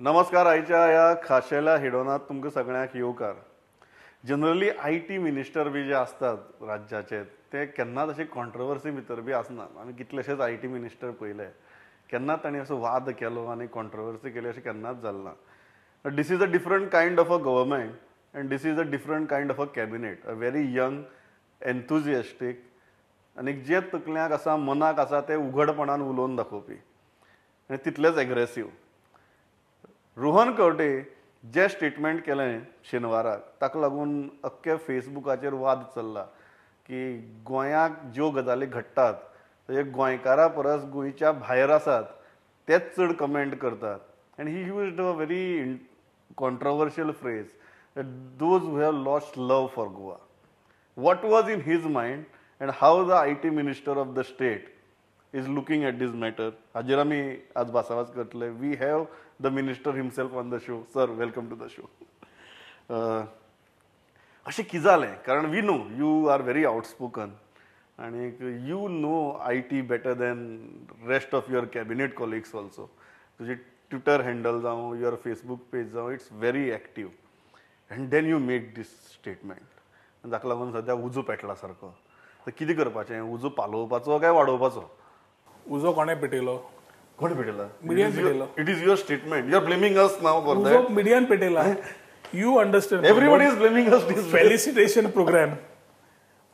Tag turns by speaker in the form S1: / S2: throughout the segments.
S1: नमस्कार. आयच्या ह्या खाशेल्या हेडोनात तुमकां सगळ्यांक येवकार. Generally I T minister B J आसतात राज्याचे ते केन्नाच अशी कॉन्ट्रोवर्सी भितर बी आसना. आमी कितलेशेच I T minister पळयले, केन्नाच तांणी असो वाद केलो आनी कॉन्ट्रोवर्सी केली अशें केन्नाच जालें ना. This is a different kind of a government and this is a different kind of a cabinet, a very young, enthusiastic आनी जे तकल्यांक आसा, मनाक आसा ते उघडपणान उलोवन दाखोवपी आनी तितलेच एग्रेसीव. रोहन खंवटे जे स्टेटमेंट केलें शेनवाराक ताका लागून अख्खे फेसबुकाचेर वाद चल्ला की गोंयाक ज्यो गजाली घडटात ते गोंयकारा परस गोंयच्या भायर आसात तेच चड कमेंट करतात. And he used a very controversial phrase that those who have lost love for Goa. What was in his mind and how the IT minister of the state is looking at this matter, हाजेर आमी आज भासाभास करतले. We have the minister himself on the show. Sir, welcome to the show. अशें कितें जालें? कारण we know you are very outspoken आनी you know IT better than rest of your cabinet colleagues also. तुजी ट्विटर हँडल जावं, your Facebook page जावं, it's very active. And then you make this statement ताका लागून सद्या उजो पेटला सारको. तर कितें करपाचें? उजो पालोवपाचो काय वाडोवपाचो?
S2: उजो कोणें पेटयलो?
S1: कोणें पेटयला?
S2: मिडियान पेटयलो.
S1: It is your statement. You are blaming us now for that.
S2: उजो मिडियान पेटयला. You understand.
S1: Everybody is blaming us.
S2: Felicitation programme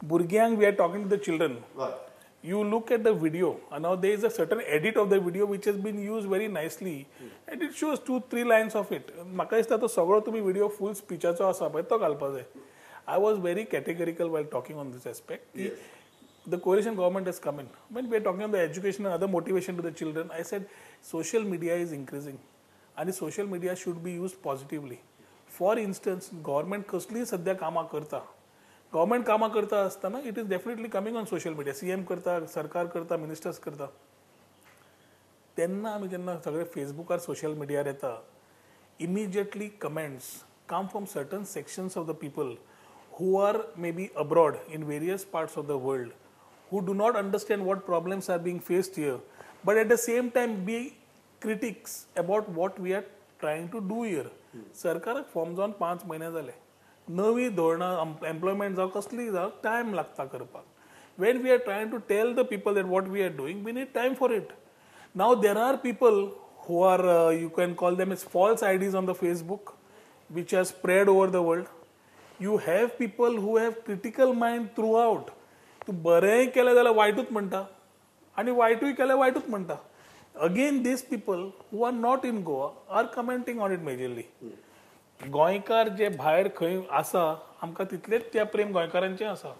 S2: भुरग्यांक, we are talking to the children. You look at the video, and now there is a certain edit of the video which has been used very nicely, and it shows 2-3 lines of it. म्हाका दिसता तो सगळो तुमी video फूल स्पिचाचो आसा पळय तो घालपा जाय. I was very categorical while talking on this aspect.
S1: Yes.
S2: The coalition government has come in. When we are talking about the education and other motivation to the children, I said social media is increasing and social media should be used positively. For instance, government कसलीय सध्या कामां करता, government कामां करता आसतना it is definitely coming on social media. CM करता, सरकार करता, मिनिस्टर्स करता. तेन्ना आमी जेन्ना सगळे फेसबुकार सोशल मिडियार येता, immediately comments come from certain sections of the people who are maybe abroad in various parts of the world, who do not understand what problems are being faced here, but at the same time be critics about what we are trying to do here. सरकाराक form जावन 5 म्हयने जाले, नवी धोरणां, employment जावं कसली जावं, time लागता करपाक. When we are trying to tell the people that what we are doing, we need time for it. Now there are people who are, you can call them as false IDs on the Facebook, which are spread over the world. You have people who have critical mind throughout. तूं बरेंय केलें जाल्यार वायटूच म्हणटा आनी वायटूय केल्यार वायटूच म्हणटा. Again these people who are not in Goa are commenting on it majorly. गोंयकार जे भायर खंय आसा आमकां तितलेंच त्या प्रेम गोंयकारांचें आसा.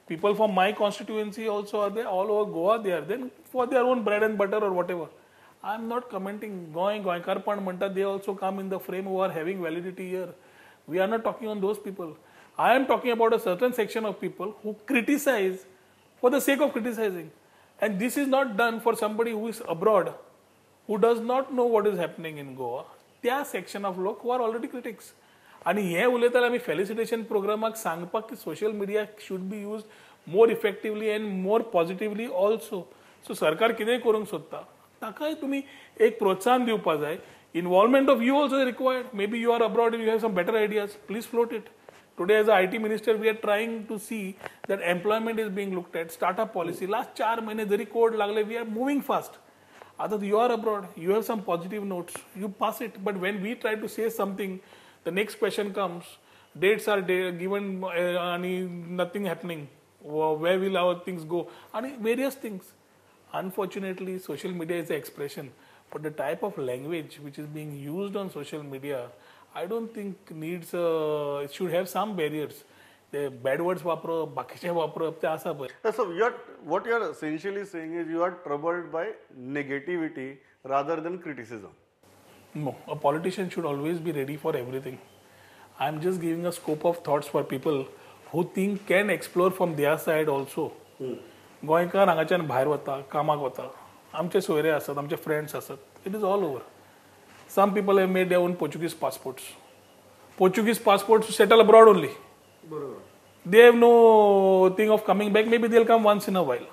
S2: People from my constituency also are they all over Goa, they are then for their own bread and butter or whatever. I am not commenting. Goa गोंयकारपण म्हणटा, they also come in the frame who are having validity here. We are not talking on those people. I am talking about a certain section of people who criticize for the sake of criticizing. And this is not done for somebody who is abroad, who does not know what is happening in Goa. त्या section of लोक who are already critics. आनी हें उलयताले आमी felicitation प्रोग्रामाक सांगपाक की social media should be used more effectively and more positively also. So सरकार कितेंय करूंक सोदता ताकाय तुमी एक प्रोत्साहन दिवपा जाय. Involvement of you also required. Maybe you are abroad and you have some better ideas, please float it. Today as a IT minister we are trying to see that employment is being looked at, startup policy. Last 4 म्हयने जरी code लागले, we are moving fast. आतां you are abroad, you have some positive notes, you pass it. But when we try to say something, the next question comes, dates are given आनी nothing happening, where will our things go आनी various things. Unfortunately social media is a expression, but the type of language which is being used on social media, I don't think needs, it should have some barriers. ते bad words वापरप, बाकीचे वापरप ते आसा पळय.
S1: So you are, what you are essentially saying is you are troubled by negativity rather than criticism.
S2: No, a politician should always be ready for everything. I am just giving a scope of thoughts for people who think can explore from their side also. गोंयकार हांगाच्यान भायर वता, कामाक वता, आमचे सोयरे आसात, आमचे फ्रेंड्स आसात, it is all over. Some people have made their own Portuguese passports. Portuguese passports settle abroad only. They have no thing of coming back. Maybe they'll come once in a while.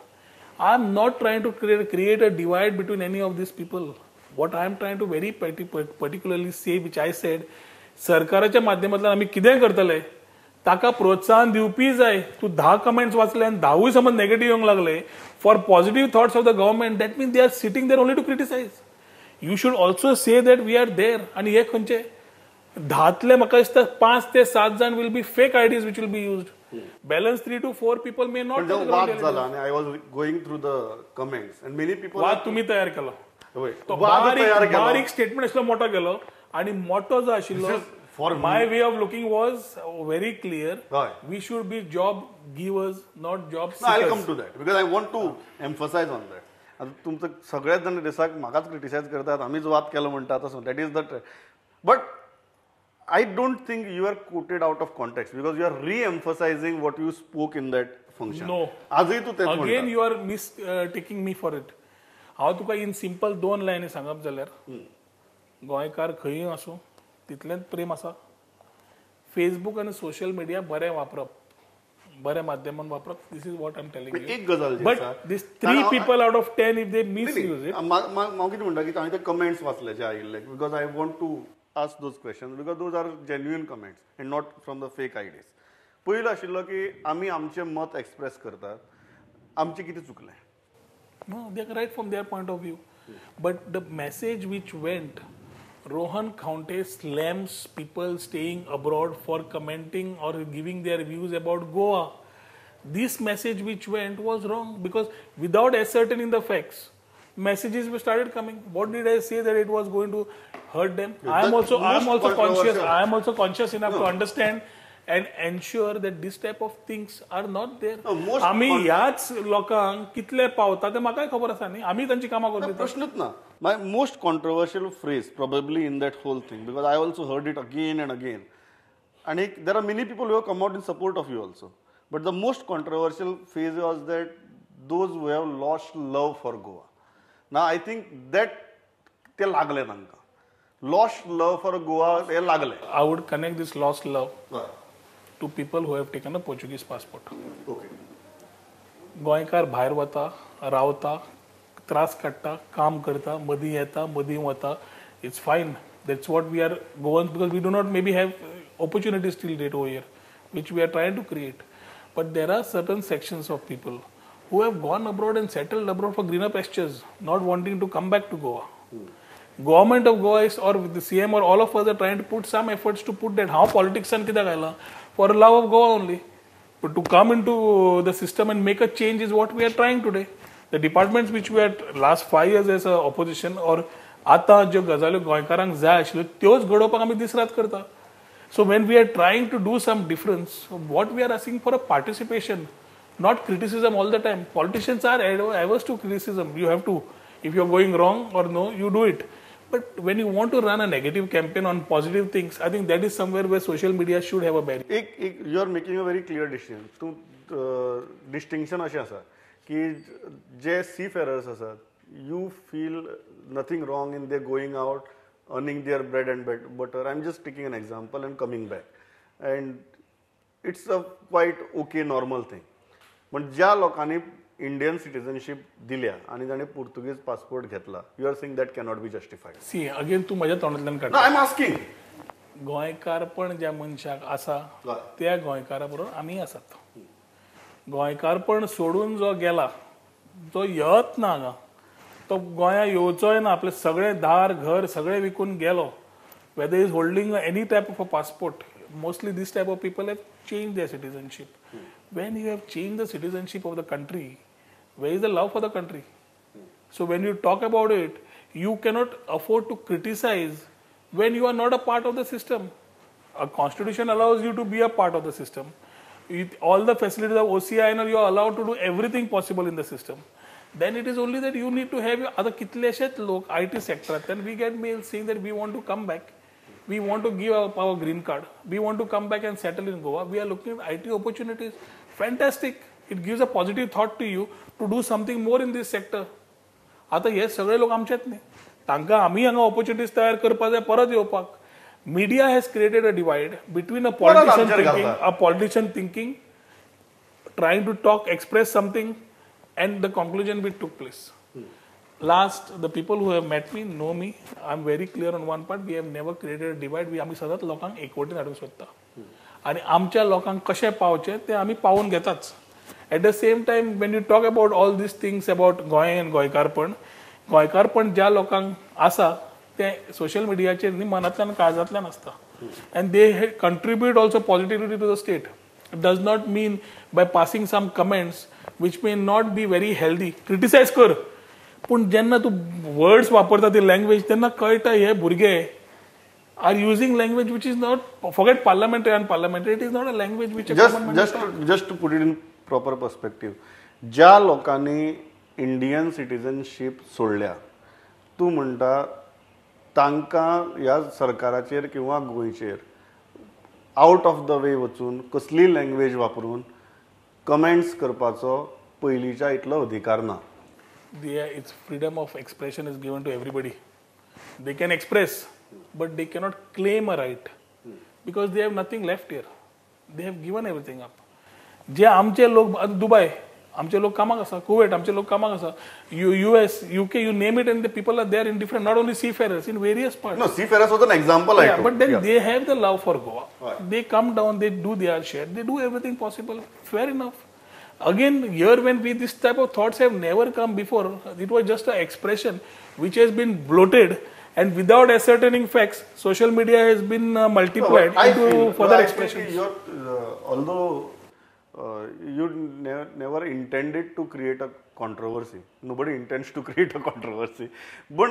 S2: I am not trying to create a divide between any of these people. What I am trying to very particularly say, which I said, सरकाराच्या माध्यमांतल्यान आमी कितें करतले ताका प्रोत्साहन दिवपी जाय. तूं 10 कमेंट्स वाचले आनी 10वूय समज नेगेटीव येवंक लागले for positive thoughts of the government, that means they are sitting there only to criticise. You should also say that we are there. आनी हे खंयचे 10तले म्हाका दिसता 5 ते 7 जाण will be fake IDs which will be used. Balance 3 to 4 people may not.
S1: वाद जाला आनी I was going through the comments and many people.
S2: वाद तुमी तयार केलो, तो बारीक स्टेटमेंट आशिल्लो मोटो केलो आनी मोटो जो आशिल्लो, for my way of looking was very clear. We should be job givers, not job seekers.
S1: I come to that because I want to emphasize on that. आतां तुमचं सगळ्याच जाण दिसाक म्हाकाच क्रिटिसायज करतात, आमीच वाद केलो म्हणटा तसो. That is the but I don't think you are quoted out of context because you are re-emphasizing what you spoke in that function.
S2: No.
S1: आजही तू तेच म्हणटा.
S2: Again you are mistaking me for it. हांव तुका in simple 2 लायनी सांगप जाल्यार, गोंयकार खंयूय आसूं तितलेंच प्रेम आसा. फेसबूक आनी सोशल मिडिया बरें वापरप, बऱ्या माध्यमान वापरप, this is what I am telling you.
S1: एक गजाल,
S2: but this 3 people out of 10 if they misuse it.
S1: हांव कितें म्हणटा की हांवें ते कमेंट्स वाचले जे आयिल्ले, because I want to ask those questions because those are genuine comments and not from the fake IDs. पयलो आशिल्लो की आमी आमचें मत एक्सप्रेस करतात, आमचें कितें चुकलें?
S2: No, they are right from their point of view. But the message which went, Rohan Khaunte slams people staying abroad for commenting or giving their views about Goa. This message which went was wrong because without ascertaining the facts, messages were started coming. What did I say that it was going to hurt them? I am also conscious. I am also conscious enough to understand and ensure that this type of things are not there. आमी ह्याच लोकांक कितले पावता ते म्हाकाय खबर आसा न्ही, आमी तांची कामां करता.
S1: प्रश्नच ना. My most controversial phrase probably in that whole thing, because I also heard it again and again, and there are many people who have come out in support of you also, but the most controversial phrase was that those who have lost love for Goa. Now I think that ते लागले तांकां, lost love for Goa हे लागले.
S2: I would connect this lost love to people who have taken a Portuguese passport.
S1: Okay.
S2: गोंयकार भायर वता, रावता, त्रास काडटा, काम करता, मदीं येता, मदीं वता. It's fine. That's what we are Goans, because we do not maybe have opportunities till date over here, which we are trying to create. But there are certain sections of people who have gone abroad and settled abroad for greener pastures, not wanting to come back to Goa. Government of Goa is, or the CM or all of us are trying to put some efforts to put that. How politics and कित्याक आयला? For love of Goa only. But to come into the system and make a change is what we are trying today. The departments which we are last 5 years as a opposition or आतां ज्यो गजाल्यो गोंयकारांक जाय आशिल्ल्यो त्योच घडोवपाक आमी दीस रात करता. So when we are trying to do some difference, what we are asking for a participation, not criticism all the time. Politicians are averse to criticism. You have to, if you are going wrong or no, you do it. But when you want to run a negative campaign on positive things, I think that is somewhere where social media should have a barrier.
S1: एक you are making a very clear decision. तूं distinction अशें आसा की जे C Ferrers आसात, you feel nothing wrong in their going out, earning their bread and butter. I am just taking an example and coming back, and it's a quite okay normal thing. पण ज्या लोकांनी Indian citizenship दिल्या आनी जाणें पुर्तुगीज passport घेतला, you are saying that cannot be justified.
S2: See again तूं म्हज्या तोंडांतल्यान काडटा.
S1: I am asking.
S2: गोंयकारपण ज्या मनशाक आसा त्या गोंयकारा बरोबर आमी आसात. गोंयकारपण सोडून जो गेला, जो येत ना हांगा, तो गोंया येवचोय ना, आपले सगळे दार घर सगळे विकून गेलो. Whether is holding any type of a passport, mostly this type of people have change their citizenship. When you have changed the citizenship of the country, where is the love for the country? So when you talk about it, you cannot afford to criticize when you are not a part of the system. A constitution allows you to be a part of the system. All the facilities of OCI and you are allowed to do everything possible in the system. Then it is only that you need to have your other कितलेशेच लोक IT sector. Then we get mail saying that we want to come back. We want to give up our green card. We want to come back and settle in Goa. We are looking at IT opportunities. Fantastic. It gives a positive thought to you to do something more in this sector. आतां हे सगळे लोक आमचेच न्ही, तांकां आमी हांगा opportunities तयार करपाक जाय परत येवपाक. Media has created a divide between a politician thinking, trying to talk, express something, and the conclusion which took place. Last, the people who have met me know me. I am very clear on one part, we have never created divide. आमी सदांच लोकांक एकवटीन हाडूंक सोदता आनी आमच्या लोकांक कशें पावचें तें आमी पावोवन घेताच. At the same time when you talk about all these things about Goa आनी गोंयकारपण, गोंयकारपण ज्या लोकांक आसा तें सोशल मिडियाचेर न्ही, मनांतल्यान काळजांतल्यान आसता. And they contribute also positively to the state. It does not mean by passing some comments which may not be very healthy. Criticize कर, पूण जेन्ना तूं वर्ड्स वापरता ती लँग्वेज तेन्ना कळटा हे भुरगे are using language which is not, forget parliamentary and parliamentary, it is not a language which
S1: just to put it in proper perspective, ज्या लोकांनी इंडियन सिटीजनशीप सोडल्या तूं म्हणटा तांकां ह्या सरकाराचेर किंवा गोंयचेर आउट ऑफ the वे वचून कसली लँग्वेज वापरून कमेंट्स करपाचो पयलींच्या इतलो अधिकार ना.
S2: It's freedom of expression is given to everybody. They can express, but they cannot claim a right because they have nothing left here. They have given everything up. जे आमचे लोक दुबय आमचे लोक कामाक आसा, कुवेट आमचे लोक कामाक आसा, US, UK, you name it, and the people are there in different, not only seafarers, in various parts.
S1: No, seafarers was an example.
S2: Yeah, but then they have the love for Goa. They come down, they do their share, they do everything possible. Fair enough. Again, here when we, this type of thoughts have never come before. It was just an expression which has been bloated and without ascertaining facts, social media has been multiplied into further expressions.
S1: Although you never intended to create a controversy. Nobody intends to create a controversy. But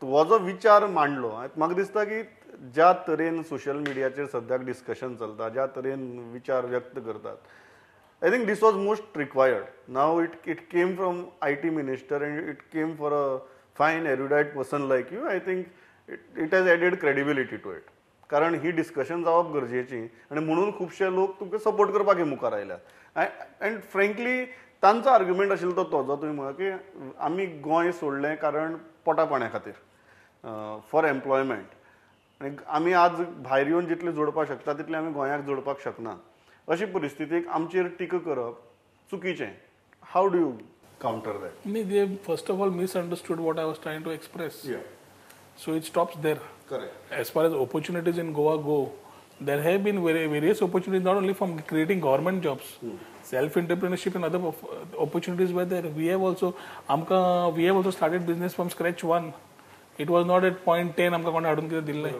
S1: हो जो विचार मांडलो, म्हाका दिसता की ज्या तरेन social मिडियाचेर सद्याक डिस्कशन चलता, ज्या तरेन विचार व्यक्त करतात, I think this was most required. Now it came from IT minister and it came for a fine erudite person like you. I think it has added credibility to it. कारण ही discussion जावप गरजेची आनी म्हणून खुबशे लोक तुमकां support करपाक हे मुखार आयल्यात. अँड फ्रेंकली तांचो आर्ग्युमेंट आशिल्लो तो जो तुमी म्हणा की आमी गोंय सोडलें कारण पोटा पाण्या खातीर, फॉर एम्प्लॉयमेंट, आनी आमी आज भायर येवन जितले जोडपाक शकता तितले आमी गोंयाक जोडपाक शकना. अशी परिस्थितीक आमचेर टिका करप चुकीचें. How do you counter that?
S2: न्ही, they first of all misunderstood what I was trying to express. So it stops there.
S1: Correct.
S2: As far as opportunities in Goa go, there have been various opportunities, not only from creating government jobs, self-entrepreneurship and other opportunities were there. We have also, we have also started business from scratch one. It was not at point 10, amka kone hadun kite dille.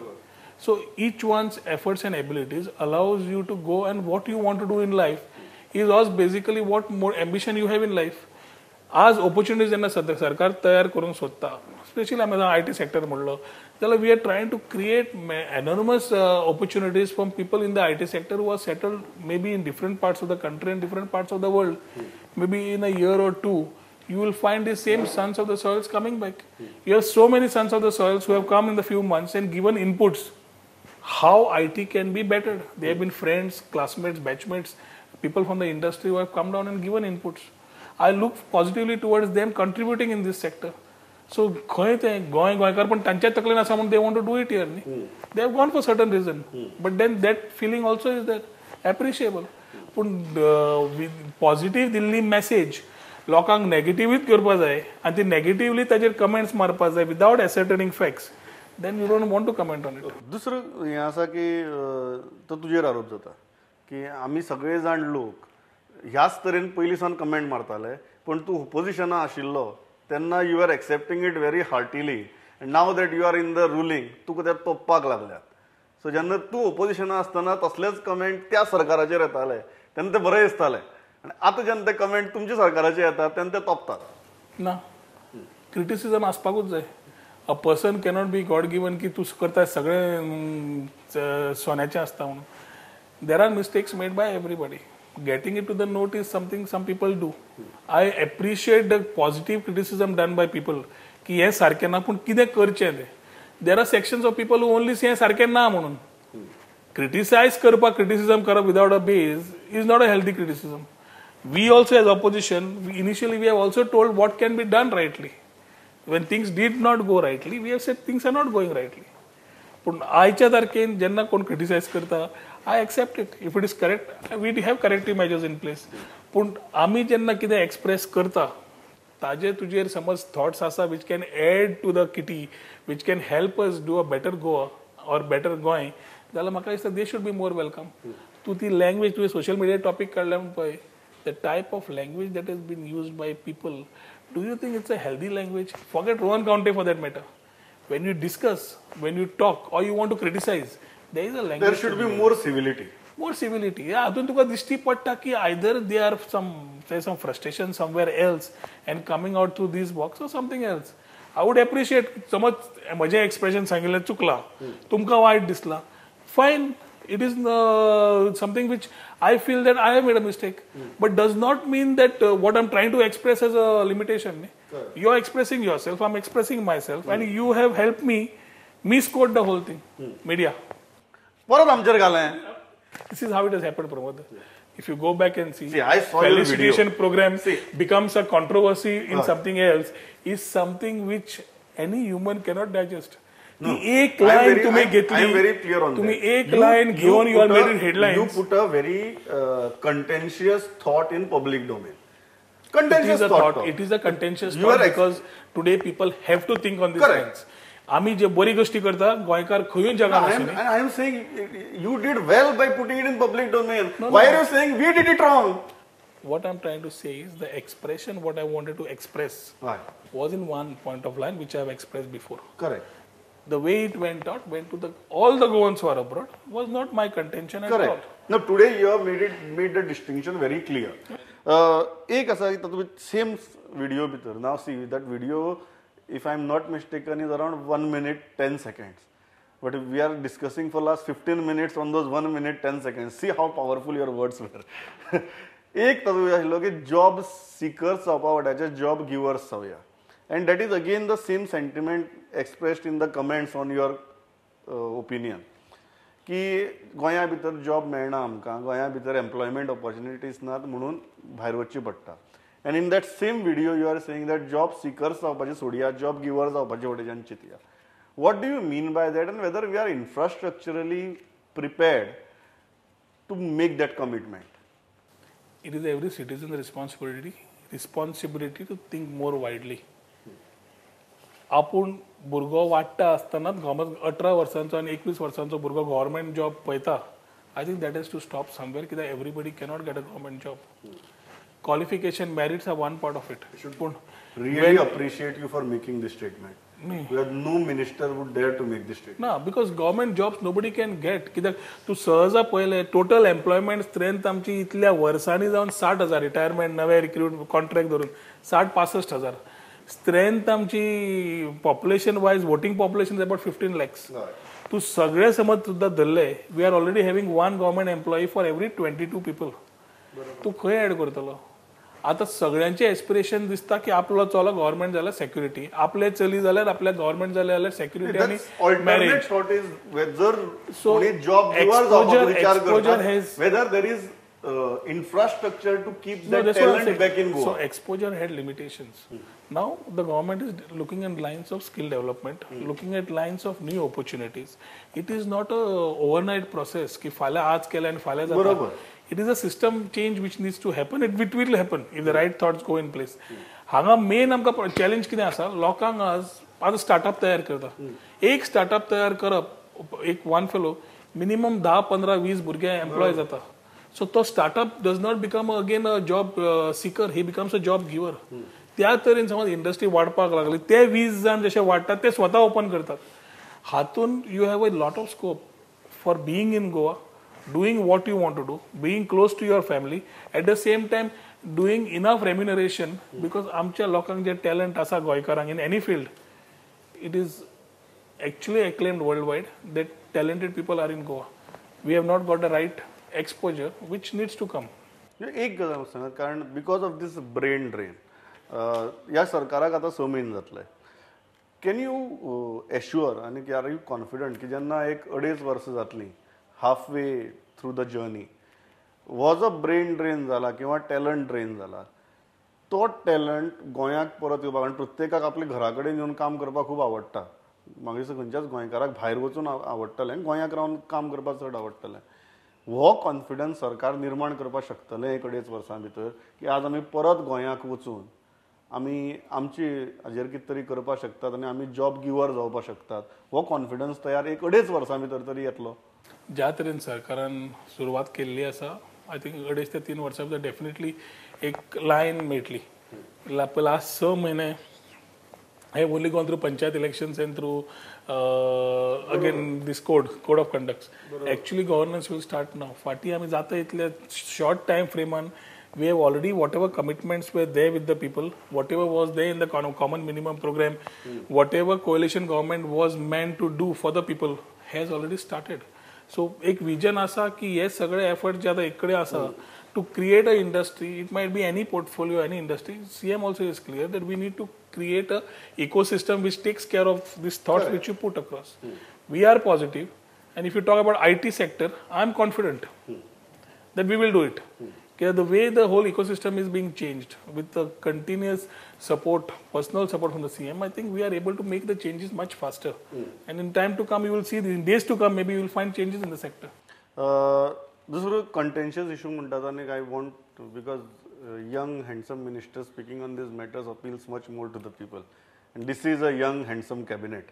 S2: So each one's efforts and abilities allows you to go, and what you want to do in life is also basically what more ambition you have in life. आज opportunities जेन्ना सरकार तयार करूंक सोदता, specially आमी आतां IT sector म्हणलो जाल्यार we are trying to create anonymous opportunities from people in the IT sector who are settled may be in different parts of the country and different parts of the world. May be in a year or two you will find the same sons of the soils coming back. You have so many sons of the soils who have come in the few months and given inputs how IT can be bettered. They have been friends, classmates, batchmates, people from the industry who have come down and given inputs. I look positively towards them contributing in this sector. So, खंय ते गोंय गोंयकार पण तांच्या तकलेन आसा म्हणून they want to do it here न्ही. They have gone for certain reason. But then that feeling also is there, appreciable. पूण पॉझिटिव्ह दिल्ली मॅसेज लोकांक नेगेटिव्हूच करपा जाय आनी ती नेगेटिव्हली ताजेर कमेंट्स मारपा जाय without ascertaining facts, then you don't want to comment on it.
S1: दुसरं हें आसा की तो तुजेर आरोप जाता की आमी सगळे जाण लोक ह्याच तरेन पयलीं सावन कमेंट मारताले, पूण तूं ओपोजिशना आशिल्लो तेन्ना you are accepting it very heartily, and now that you are in the ruling तुका ते तोपपाक लागल्यात. सो जेन्ना तूं ओपोजिशना आसतना तसलेच कमेंट त्या सरकाराचेर येताले तेन्ना ते बरें दिसताले, आनी आतां जेन्ना ते कमेंट तुमच्या सरकाराचेर येतात तेन्ना ते तोपतात.
S2: ना, क्रिटिसिजम आसपाकूच जाय. A person cannot be God given की तूं करता सगळें सोन्याचें आसता म्हणून. There are mistakes made by everybody. Getting it to the note is something some people do. I appreciate the positive criticism done by people की हें सारकें ना, पूण कितें करचें तें. There are sections of people who only say हें सारकें ना म्हणून. क्रिटिसायज करपाक, क्रिटिसिजम करप without a base is not a healthy criticism. We also as opposition, initially we have also told what can be done rightly. When things did not go rightly, we have said things are not going rightly. पूण आयच्या तारखेन जेन्ना कोण criticise करता, I accept it. If it is correct, we have corrective measures in place. पूण आमी जेन्ना कितें express करता ताजे तुजेर समज थॉट्स आसा which can add to the kitty, which can help us do a better Goa or better Goa, जाल्यार म्हाका दिसता they should be more welcome. तूं ती लँग्वेज तुवें सोशल मिडिया टॉपीक काडल्या म्हूण पळय, the type of language that has been used by people, do you think it's a healthy language? Forget Rohan Khaunte for that matter. When you discuss, when you talk or you want to criticize, there is a language.
S1: There should be more civility.
S2: More civility. हातून तुका दिश्टी पडटा की either they are some frustration somewhere else and coming out through this box or something else. I would appreciate, समज म्हजें expression सांगिल्लें चुकलां, तुमकां वायट दिसलां, fine. It is something which I feel that I have made a mistake, but does not mean that what I'm trying to express as a limitation. You are expressing yourself, I'm expressing myself, and you have helped me misquote the whole thing. Media.
S1: परत आमचेर घालें.
S2: This is how it has happened, Pramod. If you go back and see,
S1: I saw
S2: felicitation program becomes a controversy in something else, is something which any human cannot digest.
S1: No,
S2: एक line तुम्ही घेतली,
S1: I am very clear on
S2: तुम्ही एक line घेऊन you are made in headlines.
S1: You put a very contentious thought in public domain. Contentious thought.
S2: It is a contentious thought because today people have to think on these lines. आम्ही जे बरी गोष्टी करता गोंयकार खंयूय जगान आसूं.
S1: I am saying you did well by putting it in public domain. Why are you saying we did it wrong?
S2: What I'm trying to say is the expression what I wanted to express was in one point of line which I have expressed before.
S1: Correct.
S2: The way it went out, went to the all the Goans who are abroad, was not my contention at all.
S1: Now today you have made the distinction very clear. एक असा तातूंत same video भितर, now see that video, if I am not mistaken, is around 1 minute 10 seconds. But we are discussing for last 15 minutes on those 1 minute 10 seconds. See how powerful your words were. एक तातूंत आशिल्लो की job seekers जावपा वाट्याचे job givers जावया. And that is again the same sentiment expressed in the comments on your opinion. की गोंया भितर जॉब मेळना आमकां, गोंया भितर एम्प्लॉयमेंट ऑपॉर्च्युनिटीज नात म्हणून भायर वचची पडटा. And in that same video you are saying that job seekers जावपाचे सोडया, जॉब गिवर्स जावपाचे वटेच्यान चिंतया. What do you mean by that and whether we are infrastructurally prepared to make that commitment?
S2: It is every citizen responsibility to think more widely. आपूण भुरगो वाडटा आसतनाच 18 वर्सांचो आनी 21 वर्सांचो भुरगो गव्हर्मेंट जॉब पळयता. I think that has to stop somewhere, कित्याक everybody cannot get a government job. Qualification merits are one part of it. पूण
S1: really appreciate you for making this statement. Because no minister would dare to make this statement.
S2: ना, because government jobs nobody can get. कित्याक तूं सहजा पळयलें total employment strength आमची इतल्या वर्सांनी जावन 60,000 रिटायरमेंट नवे रिक्रूट कॉन्ट्रॅक्ट धरून 60-65,000 स्ट्रेंथ आमची population wise voting population is about 15 lakhs. तूं सगळे समज सुद्दां धरले, we are already having one government employee for every 22 people. तूं खंय एड करतलो? आतां सगळ्यांचें एस्पिरेशन दिसता की आपलो चलो गव्हर्मेंट जाल्यार सेक्युरिटी, आपले चली जाल्यार आपल्या गव्हर्मेंट जाले जाल्यार सेक्युरिटी आनी मॅरेज.
S1: जर job whether there is infrastructure to keep that talent back in Goa.
S2: So exposure had limitations. Now the government is looking at lines of skill development, looking at lines of new opportunities. It is not a overnight process ki फाल्यां आज केलें आनी फाल्यां जाता. It is a system change which needs to happen. It will happen if the right thoughts go in place. हांगा main आमकां challenge कितें आसा, लोकांक आज आज स्टार्टअप तयार करता. एक स्टार्टअप तयार करप, एक वन फेलो मिनिमम 10, 15, 20 भुरगे एम्प्लॉय जाता. So तो startup does not become again a job seeker, he becomes a job giver. त्या तरेन समज इंडस्ट्री वाडपाक लागली, ते 20 जाण जशे वाडटात ते स्वता ओपन करतात. हातून you have a lot of scope for being in Goa, doing what you want to do, being close to your family, at the same time doing enough remuneration, because आमच्या लोकांक जे टॅलंट आसा गोंयकारांक in any field, it is actually acclaimed world wide that talented people are in Goa. We have not got the right exposure which needs to come.
S1: एक गजाल सांगात, कारण because of this brain drain ह्या सरकाराक आतां 6 म्हयने जातले. Can you assure आनी are you confident की जेन्ना एक 2.5 वर्सां जातलीं, half way through the journey, हो जो ब्रेन ड्रेन जाला किंवा टॅलंट ड्रेन जाला, तो टॅलंट गोंयाक परत येवपाक, कारण प्रत्येकाक आपल्या घरा कडेन येवन काम करपाक खूब आवडटा. म्हाका दिसता खंयच्याच गोंयकाराक भायर वचून आवडटलें, गोंयाक रावन काम करपाक चड आवडटलें. हो कॉन्फिडन्स सरकार निर्माण करपाक शकतलें एक 2.5 वर्सां भितर की आज आमी परत गोंयाक वचून आमी आमची हाजेर कितें तरी करपाक शकतात आनी आमी जॉब गिवर जावपाक शकतात, हो कॉन्फिडन्स तयार एक अडेच वर्सां भितर तरी येतलो?
S2: ज्या तरेन सरकारान सुरवात केल्ली आसा, I think 2.5 ते 3 वर्सां भितर डेफिनेटली एक लायन मेळटली. लास्ट 6 म्हयने have only gone through panchayat elections and through again this code of conducts. Actually governance will start now. फाटी आमी जाता इतले short time फ्रेमान we have already whatever commitments were there with the people, whatever was there in the common minimum program, whatever coalition government was meant to do for the people has already started. So एक vision आसा की हे सगळे effort जे आतां एक कडेन आसा to create a industry, it might be any portfolio, any industry. CM also is clear that we need to create a ecosystem which takes care of these thoughts which you put across. We are positive, and if you talk about IT sector, I am confident that we will do it. Okay, the way the whole ecosystem is being changed with the continuous support, personal support from the CM, I think we are able to make the changes much faster. And in time to come, you will see, in days to come, maybe you will find changes in the sector.
S1: दुसरो contentious issue म्हणटात आनी I want, because young handsome minister speaking on these matters appeals much more to the people, and this is a young handsome cabinet.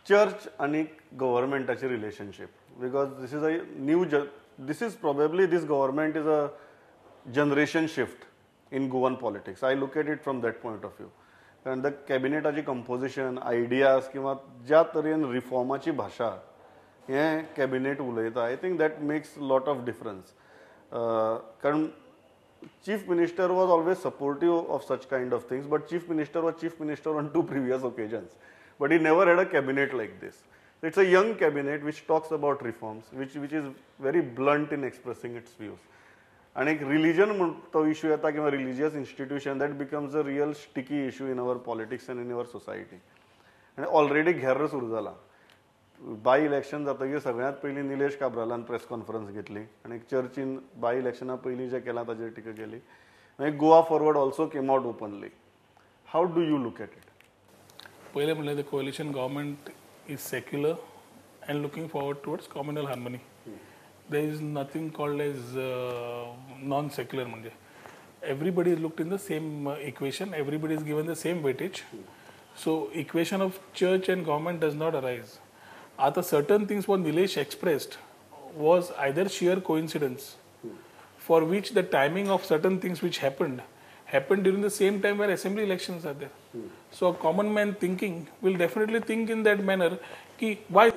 S1: Church आनी गव्हर्मेंटाचे relationship, because this is a new, this is probably this government is a generation shift in Goan politics. I look at it from that point of view. कारण the कॅबिनेटाची composition, ideas किंवा ज्या तरेन रिफॉर्माची भाशा हें cabinet उलयता, I think that makes lot of difference. कारण chief minister was always supportive of such kind of things, but chief minister was chief minister on 2 previous occasions, but he never had a cabinet like this. It's a young cabinet which talks about reforms, which is very blunt in expressing its views. आनी एक religion म्हण तो issue येता किंवा religious institution that becomes a real sticky issue in our politics and in our society. आनी already घेर्र सुरू जाला. By election जातकीर सगळ्यांत पयलीं निलेश काब्रालान प्रेस कॉन्फरन्स घेतली आनी चर्चीन बाय इलेक्शना पयलीं जें केलां ताजेर टिका केली. मागीर Goa Forward also came out openly. How do you look at it?
S2: पयलें म्हणल्यार the coalition government is secular and looking forward towards communal harmony. There is nothing called as non-secular. Manje. Everybody is looked in the same equation, everybody is given the same weightage. So equation of church and government does not arise. Ata certain things what Nilesh expressed was either sheer coincidence, for which the timing of certain things which happened during the same time where assembly elections are there. So a common man thinking will definitely think in that manner ki why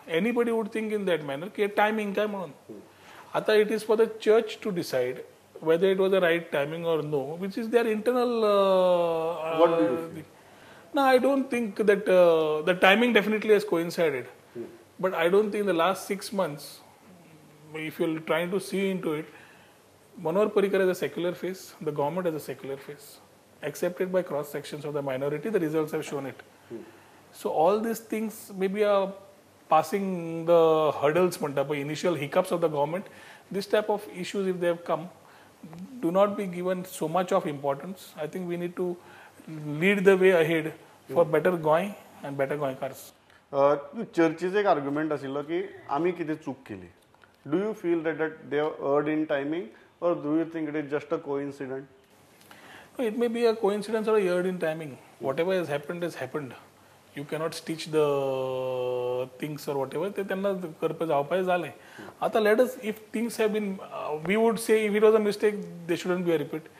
S2: anybody would think in that manner ki timing काय म्हणून. आता it is for the church to decide whether it was the right timing or no, which is their internal.
S1: What do you think?
S2: No, I don't think that the timing definitely has coincided. But I don't think the last 6 months, if you're trying to see into it, Manohar Parrikar has a secular face, the government has a secular face, accepted by cross sections of the minority, the results have shown it. So all these things maybe are passing the hurdles, initial hiccups of the government. This type of issues, if they have come, do not be given so much of importance. I think we need to lead the way ahead for better Goa and better Goenkars.
S1: चर्चेचो एक argument आशिल्लो की आमी कितें चूक केली. Do you feel that they erred in timing, or do you think it is just a coincidence?
S2: No, it may be a coincidence or a erred in timing. Whatever has happened has happened. You cannot stitch the things or whatever. ते त्यांना करपा जावपाक जालें. आतां let us, if things have been, we would say if it was a mistake, there shouldn't be a repeat.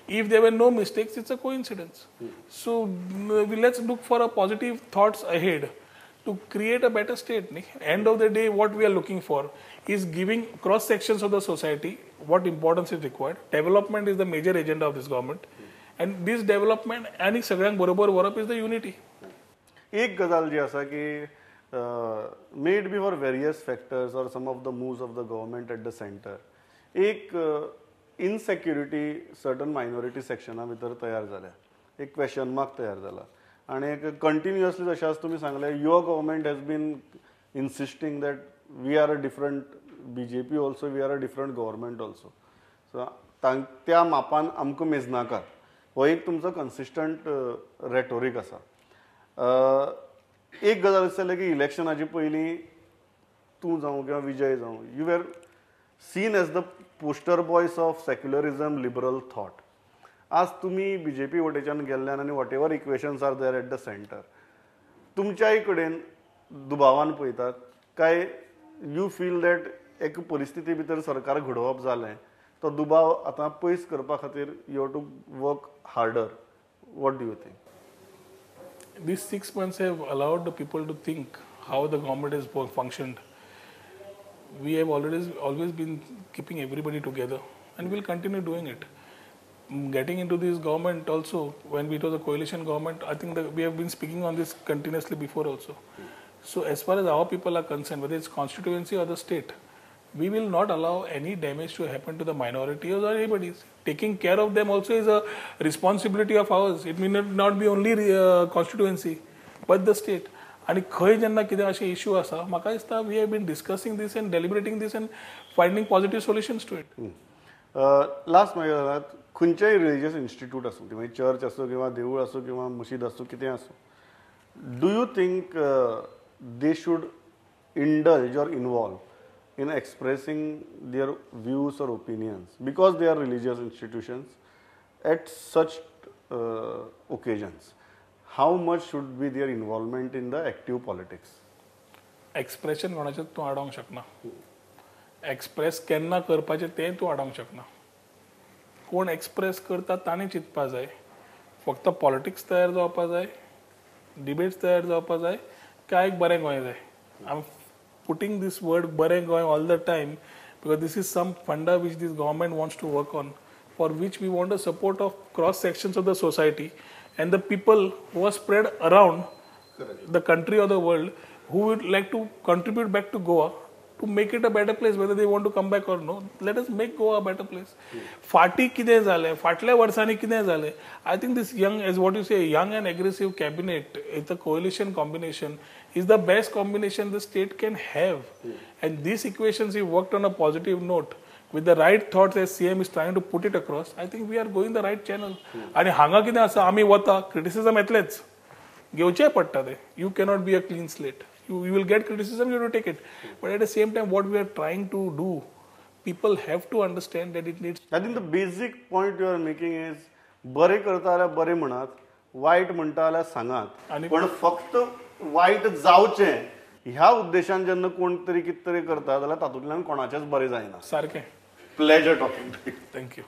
S2: If there were no mistakes, it's a coincidence. So let's look for a positive thoughts ahead to create a better state. End of the day, what we are looking for is giving cross sections of the society what importance is required. Development is the major agenda of this government, and this development and सगळ्यांक बरोबर व्हरप is the unity.
S1: एक गजाल जी आसा की may it be for various factors or some of the moves of the government at the center, एक इनसेक्युरिटी certain minority सेक्शना भितर तयार जाल्या, एक क्वेश्चन मार्क तयार जाला आनी एक कंटिन्युअसली जशें आज तुमी सांगलें, your government has been insisting that we are a different BJP also, we are a different government also. So त्या मापान आमकां मेजनाकात, हो एक तुमचो कन्सिस्टंट रेटोरीक आसा. एक गजाल अशें जालें की इलेक्शनाचे पयलीं तूं जावं किंवा विजय जावं, you were seen as the poster boys of secularism, liberal thought. आज तुमी बीजेपी वटेच्यान गेल्ल्यान आनी whatever equations are there at the centre, तुमच्याय कडेन दुबावान पळयतात काय you feel that एक परिस्थिती भितर सरकार घडोवप जालें तो दुबाव आतां पयस करपा खातीर you have to work harder? What do you think?
S2: These 6 months have allowed the people to think how the government has functioned. We have always been keeping everybody together and we'll continue doing it. Getting into this government also, when it was a coalition government, I think that we have been speaking on this continuously before also. So as far as our people are concerned, whether it's constituency or the state, we will not allow any damage to happen to the minorities or anybody. Taking care of them also is a responsibility of ours. It may not be only constituency, but the state. आनी खंय जेन्ना कितें अशें issue आसा, म्हाका दिसता we have been discussing this and deliberating this and finding positive solutions to it.
S1: Last मागीर जाल्यार खंयचेय रिलिजियस इन्स्टिट्यूट आसूं, ती मागीर चर्च आसूं किंवा देवूळ आसूं किंवा मशीद आसूं, कितें आसूं, do you think they should indulge or involve in expressing their views or opinions because they are religious institutions at such occasions? How much should be their involvement in the active politics?
S2: Expression कोणाचें तूं आडोवंक शकना, express केन्ना करपाचें तें तूं आडोवंक शकना. कोण express करता ताणें चिंतपा जाय. फक्त पॉलिटिक्स तयार जावपा जाय, डिबेट्स तयार जावपा जाय, काय एक बरें गोंय जाय. I am putting this word बरें Goa all the time because this is some funda which this government wants to work on, for which we want the support of cross sections of the society and the people who are spread around the country or the world who would like to contribute back to Goa to make it a better place, whether they want to come back or no. Let us make Goa a better place. Fati kide zale, fatle varsani kide zale. I think this young, as what you say, young and aggressive cabinet, it's a coalition combination, is the best combination the state can have. And these equations, he worked on a positive note with the right thoughts as CM is trying to put it across. I think we are going the right channel. And hanga kide asa ami vata criticism etleच घेवचें पडटा ते. You cannot be a clean slate. You will get criticism, you have to take it. But at the same time, what we are trying to do, people have to understand that it needs.
S1: I think the basic point you are making is, बरे करता जाल्यार बरे म्हणात, वायट म्हणटा जाल्यार सांगात, पण फक्त वायट जावचें ह्या उद्देशान जेन्ना कोण तरी कितें तरी करता जाल्यार तातूंतल्यान कोणाचेंच बरें जायना.
S2: सारकें.
S1: Pleasure talking to you.
S2: Thank you.